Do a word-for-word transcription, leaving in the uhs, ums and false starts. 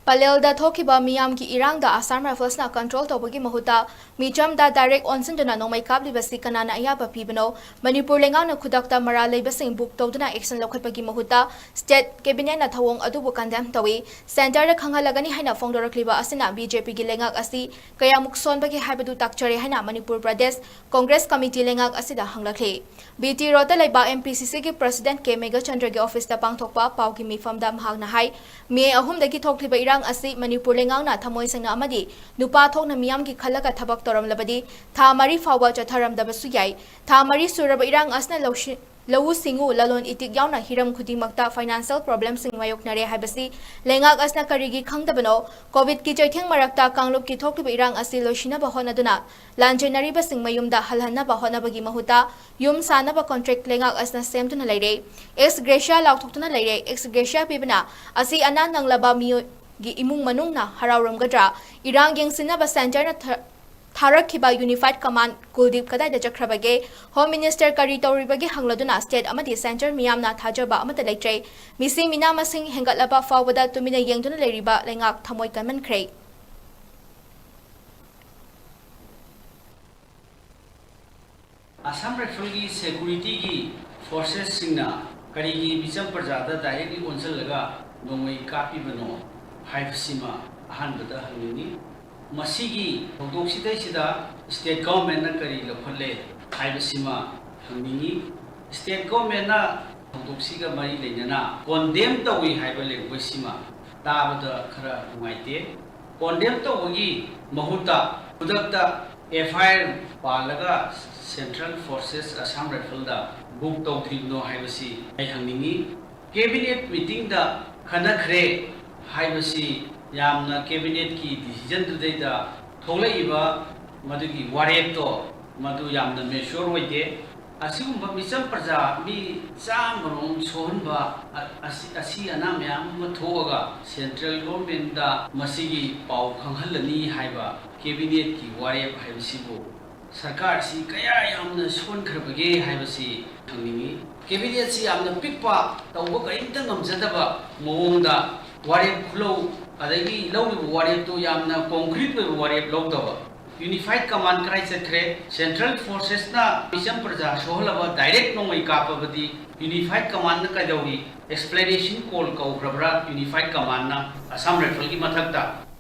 ꯄꯂꯦꯜꯗ ꯊꯣꯛꯈꯤꯕ ꯃꯤꯌꯥꯝꯒꯤ ꯏꯔꯥꯡꯗ Assam Riflesꯅ control ꯇꯧꯕꯒꯤ ꯃꯍꯨꯠꯇ ꯃꯤꯆꯝꯗ direct ꯑꯣꯟꯁꯤꯟꯗꯨꯅ ꯅꯣꯡꯃꯩ ꯀꯥꯞꯂꯤꯕꯁꯤ ꯀꯅꯥꯅ ꯑꯌꯥꯕ ꯄꯤꯕꯅꯣ? ꯃꯅꯤꯄꯨꯔ ꯂꯩꯉꯥꯛꯅ ꯈꯨꯗꯛꯇ ꯃꯔꯥꯜ ꯂꯩꯕꯁꯤꯡ book ꯇꯧꯗꯨꯅ action ꯂꯧꯈꯠꯄꯒꯤ ꯃꯍꯨꯠꯇ state cabinetꯅ ꯊꯧꯑꯣꯡ ꯑꯗꯨꯕꯨ condemn ꯇꯧꯏ꯫ Centreꯗ ꯈꯪꯍꯜꯂꯒꯅꯤ ꯍꯥꯏꯅ ꯐꯣꯡꯗꯣꯔꯛꯂꯤꯕ ꯑꯁꯤꯅ BJPꯒꯤ ꯂꯩꯉꯥꯛ ꯑꯁꯤ ꯀꯌꯥꯃꯨꯛ ꯁꯣꯟꯕꯒꯦ ꯍꯥꯏꯕꯗꯨ ꯇꯥꯛꯆꯔꯦ ꯍꯥꯏꯅ ꯃꯅꯤꯄꯨꯔ ꯄ꯭ꯔꯗꯦꯁ ꯀꯣꯡꯒ꯭ꯔꯦꯁ ꯀꯃꯤꯇꯤ ꯂꯩꯉꯥꯛ ꯑꯁꯤꯗ ꯍꯪꯂꯛꯂꯤ꯫ BT Roadꯇ ꯂꯩꯕ MPCCꯒꯤ president ꯀꯦ ꯃꯦꯘꯆꯟꯗ꯭ꯔꯒꯤ officeꯇ ꯄꯥꯡꯊꯣꯛꯄ ꯄꯥꯎꯒꯤ ꯃꯤꯐꯝꯗ ꯃꯍꯥꯛꯅ ꯍꯥꯏ, ꯃꯦ ꯑꯍꯨꯝꯗꯒꯤ ꯊꯣꯛꯂꯤꯕ ꯏꯔꯥꯡ ꯑꯁꯤ ꯃꯅꯤꯄꯨꯔ ꯂꯩꯉꯥꯛꯅ ꯊꯃꯣꯏ ꯁꯦꯡꯅ ꯑꯃꯗꯤ ꯅꯨꯄꯥ ꯊꯣꯛꯅ ꯃꯤꯌꯥꯝꯒꯤ ꯈꯜꯂꯒ ꯊꯕꯛ ꯇꯧꯔꯝꯂꯕꯗꯤ ꯊꯥ ꯃꯔꯤ ꯐꯥꯎꯕ ꯆꯠꯊꯔꯝꯗꯕꯁꯨ ꯌꯥꯏ꯫ ꯊꯥ ꯃꯔꯤ ꯁꯨꯔꯕ ꯏꯔꯥꯡ ꯑꯁꯤꯅ ꯂꯧꯁꯤ-, ꯂꯧꯎ ꯁꯤꯡꯎ, ꯂꯂꯣꯟ ꯏꯇꯤꯛ ꯌꯥꯎꯅ ꯍꯤꯔꯝ ꯈꯨꯗꯤꯡꯃꯛꯇ financial problemꯁꯤꯡ ꯃꯥꯌꯣꯛꯅꯔꯦ ꯍꯥꯏꯕꯁꯤ ꯂꯩꯉꯥꯛ ꯑꯁꯤꯅ ꯀꯔꯤꯒꯤ ꯈꯪꯗꯕꯅꯣ? COVIDꯀꯤ ꯆꯩꯊꯦꯡ ꯃꯔꯛꯇ ꯀꯥꯡꯂꯨꯞꯀꯤ ꯊꯣꯛꯂꯤꯕ ꯏꯔꯥꯡ ꯑꯁꯤ ꯂꯣꯏꯁꯤꯟꯅꯕ ꯍꯣꯠꯅꯗꯨꯅ ꯂꯥꯟꯖꯦꯟꯅꯔꯤꯕꯁꯤꯡ ꯃꯌꯨꯝꯗ ꯍꯜꯍꯟꯅꯕ ꯍꯣꯠꯅꯕꯒꯤ ꯃꯍꯨꯠꯇ ꯌꯨꯝ ꯁꯥꯅꯕ contract ꯂꯩꯉꯥꯛ ꯑꯁꯤꯅ ꯁꯦꯝꯗꯨꯅ ꯂꯩꯔꯦ꯫ Ex gratia ꯂꯥꯎꯊꯣꯛꯇꯨꯅ ꯂꯩꯔꯦ꯫ Ex gratia ꯄꯤꯕꯅ ꯑꯁꯤ ꯑꯅꯥ ꯅꯪꯂꯕ ꯃꯤꯑꯣꯏꯒꯤ ꯏꯃꯨꯡ ꯃꯅꯨꯡꯅ ꯍꯔꯥꯎꯔꯝꯒꯗ꯭ꯔꯥ? ꯏꯔꯥꯡ ꯌꯦꯡꯁꯤꯟꯅꯕ centreꯅ ꯊ-, ꯊꯥꯔꯛꯈꯤꯕ unified command ꯀꯨꯜꯗꯤꯞ ꯀꯗꯥꯏꯗ ꯆꯠꯈ꯭ꯔꯕꯒꯦ? Home minister ꯀꯔꯤ ꯇꯧꯔꯤꯕꯒꯦ ꯍꯪꯂꯗꯨꯅ state ꯑꯃꯗꯤ centre ꯃꯤꯌꯥꯝꯅ ꯊꯥꯖꯕ ꯑꯃꯠꯇ ꯂꯩꯇ꯭ꯔꯦ꯫ ꯃꯤꯁꯤ ꯃꯤꯅꯥ ꯃꯁꯤꯡ ꯍꯦꯟꯒꯠꯂꯕ ꯐꯥꯎꯕꯗ ꯇꯨꯃꯤꯟꯅ ꯌꯦꯡꯗꯨꯅ ꯂꯩꯔꯤꯕ ꯂꯩꯉꯥꯛ ꯊꯃꯣꯏ ꯀꯟꯃꯟꯈ꯭ꯔꯦ꯫ Assam Riflesꯀꯤ securityꯒꯤ forcesꯁꯤꯡꯅ ꯀꯔꯤꯒꯤ ꯃꯤꯆꯝ ꯄ꯭ꯔꯖꯥꯗ directly ꯑꯣꯟꯁꯤꯜꯂꯒ ꯅꯣꯡꯃꯩ ꯀꯥꯞꯄꯤꯕꯅꯣ ꯍꯥꯏꯕꯁꯤꯃ ꯑꯍꯥꯟꯕꯗ ꯍꯪꯅꯤꯡꯏ꯫ ꯃꯁꯤꯒꯤ ꯊꯧꯗꯣꯛꯁꯤꯗꯩꯁꯤꯗ state governmentꯅ ꯀꯔꯤ ꯂꯧꯈꯠꯂꯦ ꯍꯥꯏꯕꯁꯤꯃ ꯍꯪꯅꯤꯡꯏ꯫ State governmentꯅ ꯊꯧꯗꯣꯛꯁꯤꯒ ꯃꯔꯤ ꯂꯩꯅꯅ condemn ꯇꯧꯏ ꯍꯥꯏꯕ languageꯁꯤꯃ ꯇꯥꯕꯗ ꯈꯔ ꯅꯨꯡꯉꯥꯏꯇꯦ꯫ Condemn ꯇꯧꯕꯒꯤ ꯃꯍꯨꯠꯇ ꯈꯨꯗꯛꯇ FIR ꯄꯥꯜꯂꯒ Central Forces Assam Riflesꯇ book ꯇꯧꯈꯤꯕꯅꯣ ꯍꯥꯏꯕꯁꯤ ꯑꯩ ꯍꯪꯅꯤꯡꯏ꯫ Cabinet meetingꯗ ꯈꯟꯅꯈ꯭ꯔꯦ ꯍꯥꯏꯕꯁꯤ ꯌꯥꯝꯅ cabinetꯀꯤ decisionꯗꯨꯗꯩꯗ ꯊꯣꯛꯂꯛꯏꯕ ꯃꯗꯨꯒꯤ ꯋꯥꯔꯦꯞꯇꯣ ꯃꯗꯨ ꯌꯥꯝꯅ mature ꯑꯣꯏꯗꯦ꯫ ꯑꯁꯤꯒꯨꯝꯕ ꯃꯤꯆꯝ ꯄ꯭ꯔꯖꯥ ꯃꯤ ꯆꯥꯝꯃꯔꯣꯝ ꯁꯣꯛꯍꯟꯕ ꯑ-, ꯑꯁꯤ, ꯑꯁꯤ ꯑꯅꯥ ꯃꯌꯥꯝ ꯑꯃ ꯊꯣꯛꯑꯒ central governmentꯇ ꯃꯁꯤꯒꯤ ꯄꯥꯎ ꯈꯪꯍꯜꯂꯅꯤ ꯍꯥꯏꯕ cabinetꯀꯤ ꯋꯥꯔꯦꯞ ꯍꯥꯏꯕꯁꯤꯕꯨ ꯁꯔꯀꯥꯔꯁꯤ ꯀꯌꯥ ꯌꯥꯝꯅ ꯁꯣꯟꯈ꯭ꯔꯕꯒꯦ ꯍꯥꯏꯕꯁꯤ ꯈꯪꯅꯤꯡꯏ꯫ Cabinetꯁꯤ ꯌꯥꯝꯅ ꯄꯤꯛꯄ, ꯇꯧꯕ ꯀꯔꯤꯝꯇ ꯉꯝꯖꯗꯕ ꯃꯑꯣꯡꯗ ꯋꯥꯔꯦꯞ ꯈꯨꯂꯧ, ꯑꯗꯒꯤ ꯂꯧꯔꯤꯕ ꯋꯥꯔꯦꯞꯇꯨ ꯌꯥꯝꯅ concrete ꯑꯣꯏꯕ ꯋꯥꯔꯦꯞ ꯂꯧꯗꯕ꯫ Unified Command ꯀꯗꯥꯏ ꯆꯠꯈ꯭ꯔꯦ? Central Forcesꯅ ꯃꯤꯆꯝ ꯄ꯭ꯔꯖꯥ ꯁꯣꯛꯍꯜꯂꯕ direct ꯅꯣꯡꯃꯩ ꯀꯥꯞꯄꯕꯗꯤ Unified Commandꯅ ꯀꯩꯗꯧꯔꯤ? Explanation call ꯀꯧꯈ꯭ꯔꯕ꯭ꯔꯥ Unified Commandꯅ Assam Rifleꯒꯤ ꯃꯊꯛꯇ?